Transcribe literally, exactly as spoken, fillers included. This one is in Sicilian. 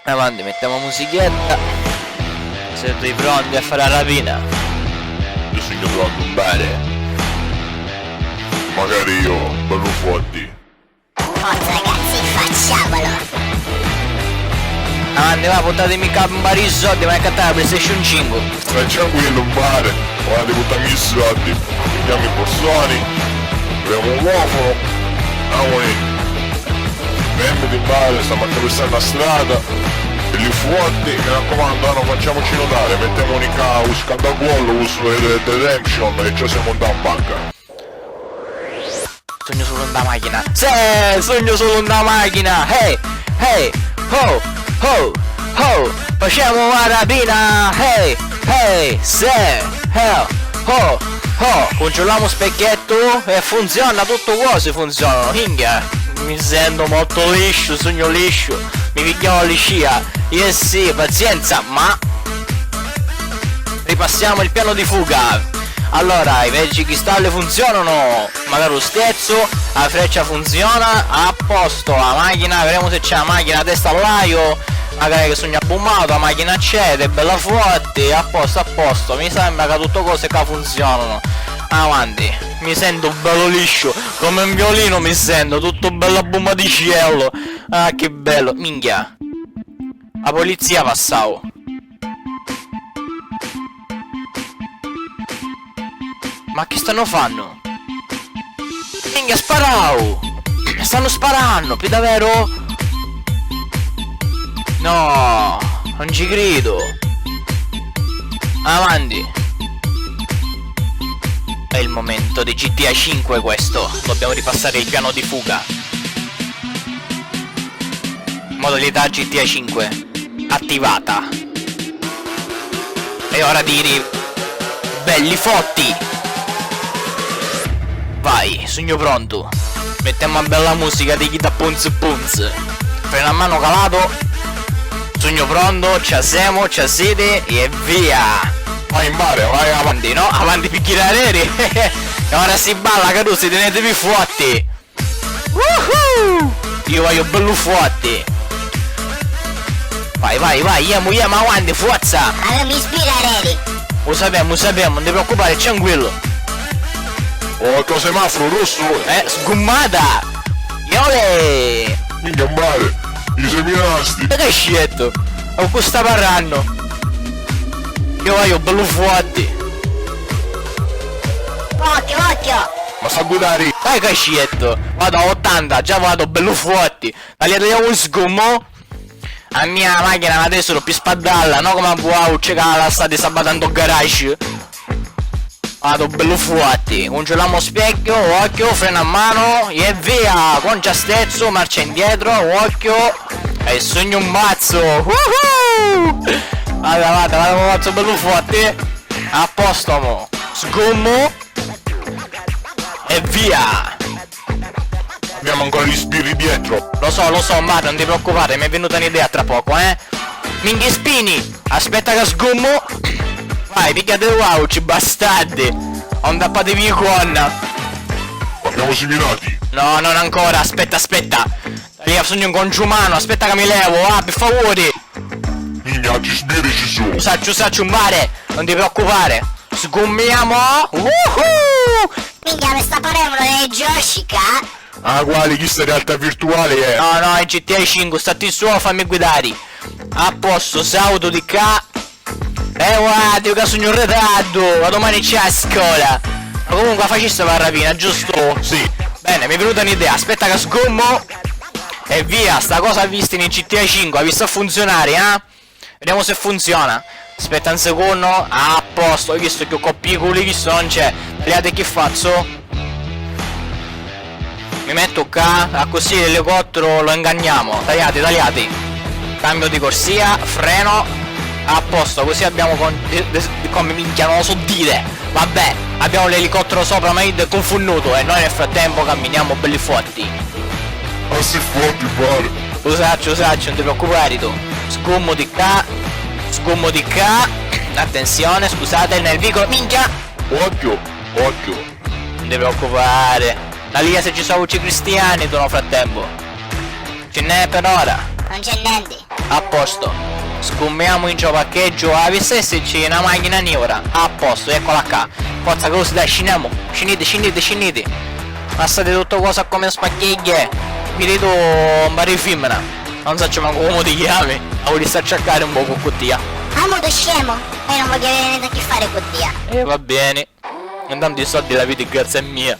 Avanti, mettiamo musichetta. Siete pronti a fare la rapina? Io sugnu prontu, 'mpare. Macari io, bellu forti. Forza ragazzi, facciamolo! Avanti, va, puttatimi ccà 'mpare i soddi, ma accattà la PlayStation cinque. Sta tranquillu, 'mpare. Ora ti puttiamo i soddi. Pigghiamo i bursoni. Apriamo un cofano. Amuni. Fermiti, 'mpare, stiamo attraversando la strada. Belli forti, mi raccomando, ah, non facciamoci notare. Mettiamoni ccà u scaldacuollu, u Red Dead Redemption e ci siamo in banca. Sugnu sulu nta machina. Sì, sugnu sulu nta machina. Hey, hey, ho, ho, ho. Facemu a rapina. Hey, hey, sì, ho, ho, ho. Cuntrulliamo u specchiettu e funziona, tuttu cosi funzionano. Minchia, mi sentu molto lisciu, sugnu lisciu. Mi pigghiau a liscia. Eh sì, pazienza, ma ripassiamo il piano di fuga. Allora, i vecchi cristalli funzionano. Magari u stezzu, a freccia funziona, a posto, a machina, vedemu se c'è a machina, a testa all'aiu, magari che sugnu abbummatu, a machina c'è, ed è bella forti, a posto, a posto, mi sembra ca tuttu cose ca funzionano, avanti, mi sentu bellu lisciu, come un violino mi sentu, tuttu bellu abbummaticellu, ah che bello, minchia, a polizia passau. Ma chi stannu fannu? Minchia, sparau! Stannu sparannu, pi daveru? No, non ci cridu. Avanti. È il momento di G T A cinque questo. Dobbiamo ripassare il piano di fuga. Modalità G T A cinque attivata. È ora di ri-, belli fotti! Vai, sugnu prontu. Mettiamo una bella musica di Guitar Punz Punz. Freno a mano calato. Sugnu prontu, ci semu, ci siti e via! Vai in mare, vai avanti, no? Avanti pi ghirareri! E ora si balla, carusi, tenetevi fotti! Woohoo! Io vaiu bellu forti. Vai, vai, vai, jemu, jemu, avanti, forza! Avemu i spirareri. U sapemu, u sapemu, non ti preoccupare, tranquillo. Oh, che semaforo rosso! Eh, sgummata! Iole! Minchia, male! I seminasti! Ma che scietto? Ma cu sta parrannu? Io vaiu bellu forti. Occhio, occhio! Ma sa guidari! Dai che scietto! Vado a ottanta, già vado bellu forti! Tagliate un sgummo! A mia machina adesso l'ho più spaddalla, no come a vuaucce che la lassate sabatando garage! Vado bellu forti, cuntrulliamo specchio, occhio, freno a mano e via! Concia stezzo, marcia indietro, occhio! E sogno un mazzo! Uhuh! Vada, vada, vada un mazzo bellu forti! A posto mo! Sgummo! E via! Abbiamo ancora gli sbirri dietro. Lo so, lo so, ma non ti preoccupare, mi è venuta un'idea tra poco, eh? Minghi spini! Aspetta che sgummo! Vai, pigliate wow, ci bastardi! Ho un tappatevi i corna! Abbiamo seminati! No, non ancora, aspetta, aspetta! Io sogno un conciumano, aspetta che mi levo, ah, per favore! Minchia, ci sbirri ci su! Sacciu, sacciu, mare, non ti preoccupare! Sgummiamo! Uhuh! Minchia, mi sta parendo di Jessica! Ah, quali? Chista è realtà virtuale, eh! No, no, è G T A cinque, statti su, fammi guidare! A posto, sautu di ccà! Eh, guarda, io ca sugnu in ritardu, ma domani c'è a scola! Ma comunque la faciste la rapina, giusto? Sì. Bene, mi è venuta un'idea, aspetta che sgommo e via, sta cosa visti in G T A cinque, ha visto a funzionare, eh? Vediamo se funziona. Aspetta un secondo. Ah, a posto, hai visto che coppiculi chi sono, non c'è. Tagliate chi faccio? Mi metto qua, così l'elicottero lo inganniamo. Tagliati, tagliati. Cambio di corsia, freno. A posto, così abbiamo con-, de-, de-, come minchia, non lo so dire. Vabbè, abbiamo l'elicottero sopra, ma io è confonduto e noi nel frattempo camminiamo belli forti. Ah, si forti, pare. Lo saccio, lo saccio, non ti preoccupare tu. Sgommo di qua, sgommo di qua. Attenzione, scusate, nel vicolo. Minchia! Occhio, occhio. Non ti preoccupare. Talia se ci sono voci cristiani tu nel frattempo. Ce n'è per ora? Non c'è niente. A posto. Scummiamu in ciò parcheggiu, avissi essici na machina niura. A posto, eccola ccà. Forza, cosita, scinnemu. Scinniti, scinniti, scinniti. Lassati tuttu cosa come spacchegghie. Vidi tu un pari di fimmina. Non sacciu mancu comu ti chiami. A vulissi acciaccari un pocu cu tia. Amu tu scemu. Io non voglio avere niente a che fare con tia. E va bene. Intanto i soldi l'aviti grazie a mia.